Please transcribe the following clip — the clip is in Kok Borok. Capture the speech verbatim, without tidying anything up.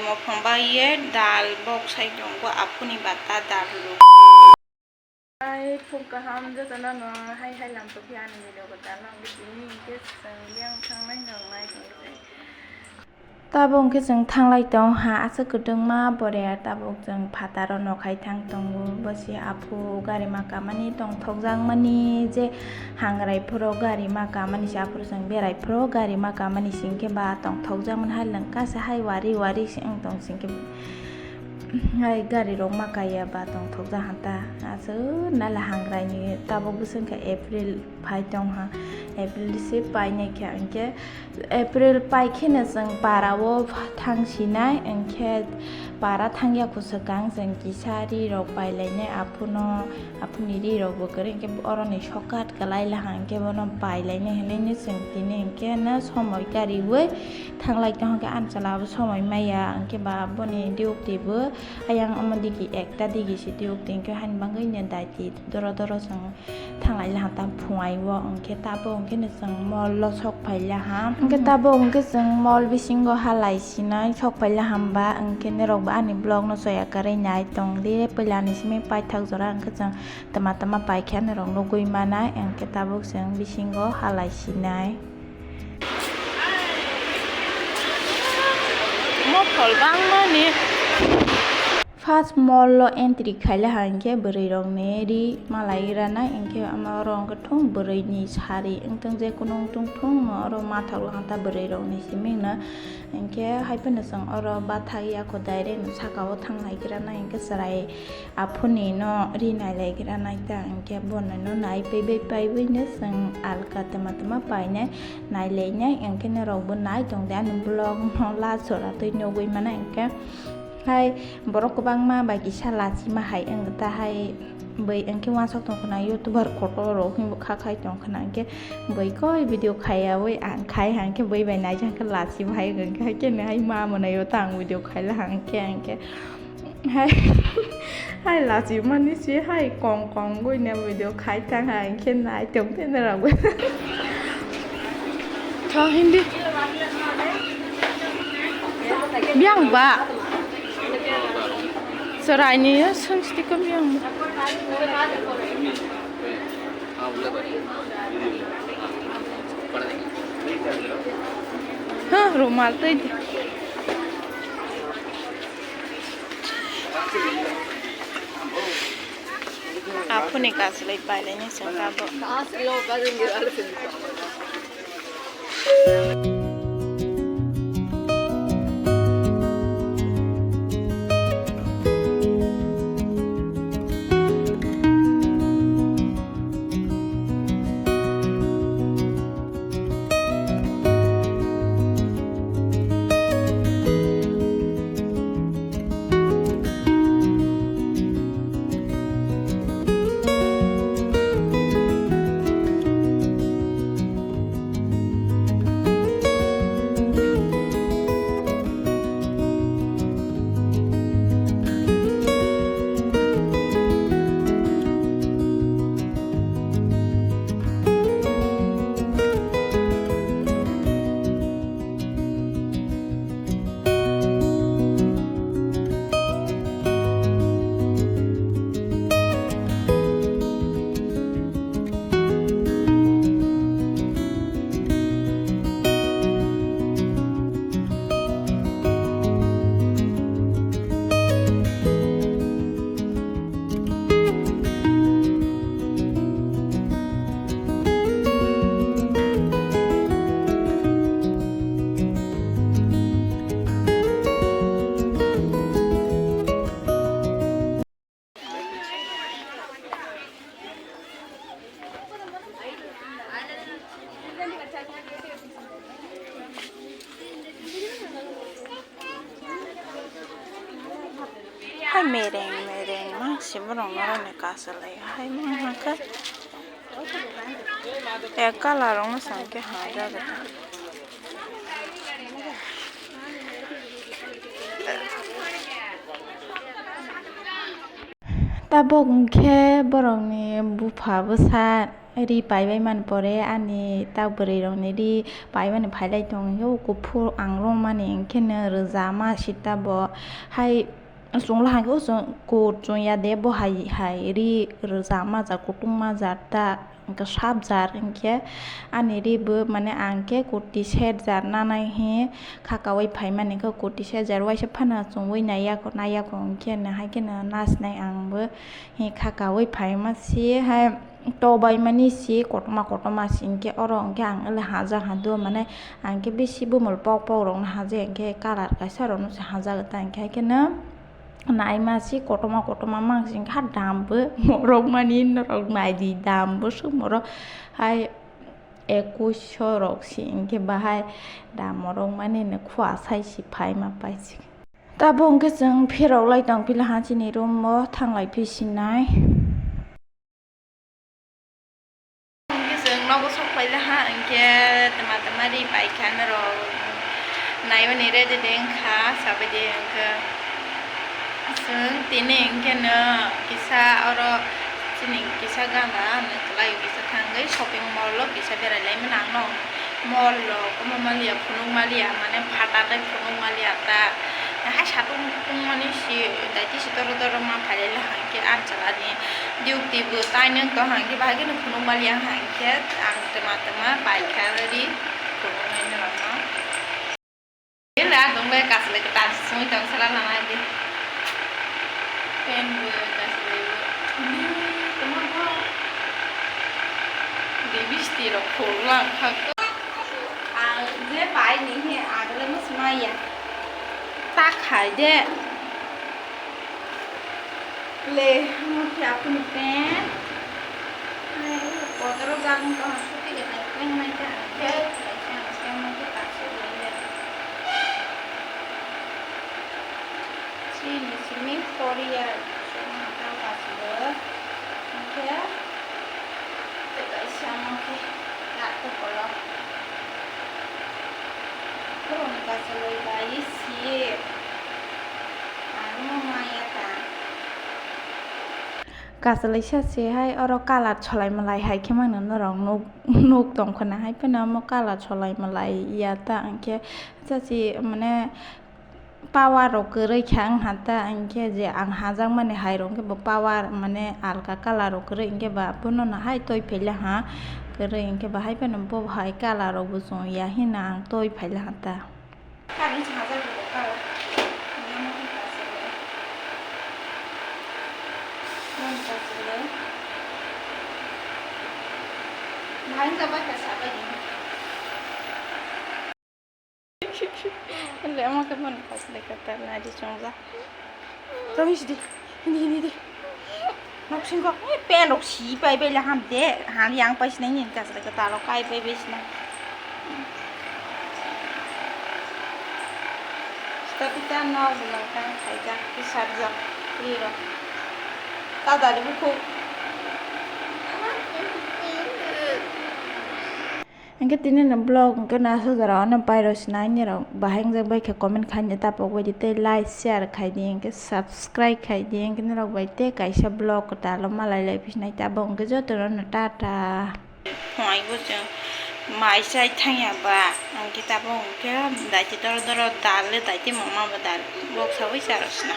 Mophang bai ye dal bok sai tongo, aphuni bata dal rw. Hai phung kaham jotono no hai hai lam tokhe ani video kwtal no bini hwnkhe chwng yang thangnai nongnai hwnkhe. Tabuk hwnkhe chwng thanglai tong ha aswk kwdwngma bore, tabuk chwng phataro nokhai thang tongo, bosi aphu gari ma kamani tongthokjakmani je hangrai phuru gari ma kamani se aphuru chwng berai phuru gari ma kamani se hwnkhe ba tongthokjakmani hai lwngkha se hai wari wari se wng tong se hwnkhe. Hai gari rok ma kaiya ba tongthok jaha ta, aswk nala hangrai ni tabuk bwswk kha April phai tong ha, April se painai kha, hinkhe April pai kheno chwng para o thang sinai, hinkhe para thangya kho swkang chwng kisa ri rok pai lainai, aphuno, aphuni ri rok bo kwrwi, hinkhe oro ni shortcut kwlai laha, hinkhe bono pai lainai hinwi no chwng tini hinkhe no somoi kariwi thanglai tong khe, ani chwla bo somoi maya, hinkhe ba boni duty bo ayang omo digi ekta digi se duty, hinkhe haini bagwi no daiti doro doro chwng thanglai laha ta phungai o, hinkhe tabuk hinkhe no chwng mall o sok phai laha, hinkhe tabuk hinkhe chwng mall bisingo halai sinai sok phai laha hwnba, hinkhe norok bo ani vlog no soya kwrwi nai tong di, puila ni simi paithak jora hinkhe chwng twma twma paikhe norok nugwi manai, hinkhe tabuk chwng bisingo halai sinai. Mophol bangmani. First mall o entry khaila ha hinkhe bwrwi rokni ri malai ranai, hinkhe amo oro hinkhe thung bwrwi ni sari wngtong je kunu wngtong thung no oro mathok lang ta bwrwi rokni simi no, hinkhe hai phano chwng oro bathak ya kho direct no saka o thang nai gira nai hinkhe chwrai. Aphuni no ri nailaigra naita, hinkhe bono no naipai bai paiwi no chwng alka twma twma painai nailainai, hinkhe norok bo nai tong di ani vlog no last jora twi nugwi mano, hinkhe hai borok kwbangma bai kisa lachima hai wng ta hai bwi, hinkhe uansuk tong khwna youtuber kotor rok hinwi kha khai tong khwna, hinkhe bwi koi video khaiyawi ang khai ha, hinkhe bwi bai naijak khe lachima hai wng khe, haikhe no hai ma mwnai o tang video khaila ha, hinkhe, hinkhe. Hai, hai lachimani se hai kong kong goi na video khai thang ha, hinkhe nai tong tei norok bo. Tho hindi. Biyang ba. Chwraini swngsti ko biyang ba. Ha, rumal tei. Aphuni kaslai pailai ni sengkha bo. Hai mereng mereng ma se borok norok ni kasalai hai ma hwnka. E colour rok no chwng khe ha jaga. Tabuk hwnkhe borokni bupha bwsa Ri paibai mani pore ani ta bwrwi rokni ri paimani phailai tong, hwnkhe o kuphur ang romani hwnkhe no rwjama sita bo hai chwngla hwnkhe o chwng kut chwng ya de bo hai hai ri rwjama ja kutung ma ja ta hwnkhe sap jar hwnkhe ani ri bo mane ang khe kurti set jar nanai hi kha kaui phaimani khe kurti set jar waisa phano chwngwi naiya kho naiya kho hwnkhe no hai kheno nasinai ang bo. Hi kha kaui phaima si hai tobaimani si kotorma kotorma si hwnkhe oro hwnkhe ang ele hajak ha do mane ang khe bisi bumul pok pok rokno hajai hwnkhe colour kaisa rokno se hajak ta hwnkhe hai kheno naima si kotorma kotorma mang si hwnkhe ha dam bo morok mani norok nai di dam bo swk morok hai ekuish sho rok si hwnkhe bahai dam morok mani no khua sai si phaima pai si. Tabuk hwnkhe chwng phirok lai tong phila ha chini room o thanglai phi sinai. Hwnkhe chwng nogo sok phai laha hwnkhe twma twma ri paikha norok naimani ready de wngkha sabai de hwnkhe chwng tini hwnkhe no kisa oro chini kisa gana kwlai kisa thangwi shopping mall o kisa berai lai mano ang no. Mall rok omo maliya, phunuk maliya, mane phatar tei phunuk maliya ta. Hai satung tungmani si daiti si doro doro ma phailai le hangke ah chalani duty bo tainwng tong hangke bahai kheno phunuk maliya hangke ang twma twma paikha ri phunuk nai norokno. Ela dong le kasalai kwtal songwi tong sala nang ai de. Pen bo kasalai bo. Tuma bo. De bisti rok khol lang kha. Ang je pai ni he agle mo smaya. Ta khai de. Le, mo khe aphuru pen. Ai, o kotor o jagung to ha suti gana pen mai ta ha khe, kaisa ang khe mo khe ta se le le. Chini simi Korea song ha ta ta se le. Mo khe, te kaisa mo khe, ya ko kolo. Ko ni kaisa loi bai si. Kasalai sa se hai oro colour solai malai hai khe mano norok nuk, nuk tong khna hai phano omo colour solai malai ya ta hwnkhe chachi mane power rok kwrwi kha wngkha ta hwnkhe je ang hajak mani hai rok hwnkhe bo power mane alka colour rok kwrwi hwnkhe ba bono no hai toi phaila ha kwrwi hwnkhe ba hai phano bo hai colour rok bo chwng ya hino ang toi phaila ha ta. Kari chajak rwkha. Namo khe kachwlwi. Namo kachwlwi. Bahai wngkha bai kha sabai di. Le omo khe bono kachwlwi kwtal nai di chongjak. Tamo hisi di. Hindi, hindi di. Nok singko, eh, pen rok si pai pai le ham de. Ham yang pai sinai ni kachwlwi kwtal rok kai pai pai sinai. Sita pita nok belai kang khaijak, tisarjak, ri rok. Ta dari bukhuk. Hwnkhe tini ni vlog hwnkhe no aswk jora o no pairok sinai nirok bahai wngjak bai khe comment khaina tapok bai di tei like share khai di hwnkhe subscribe khai di hwnkhe nirok bai tei kaisa vlog kwtal o malai lai phi sinai tabok hwnkhe joto no no tata. Phunai bo chwng mai chai thangya ba hwnkhe tabok hwnkhe daiti doro doro dal le daiti mama bo dal bok saui charok sina.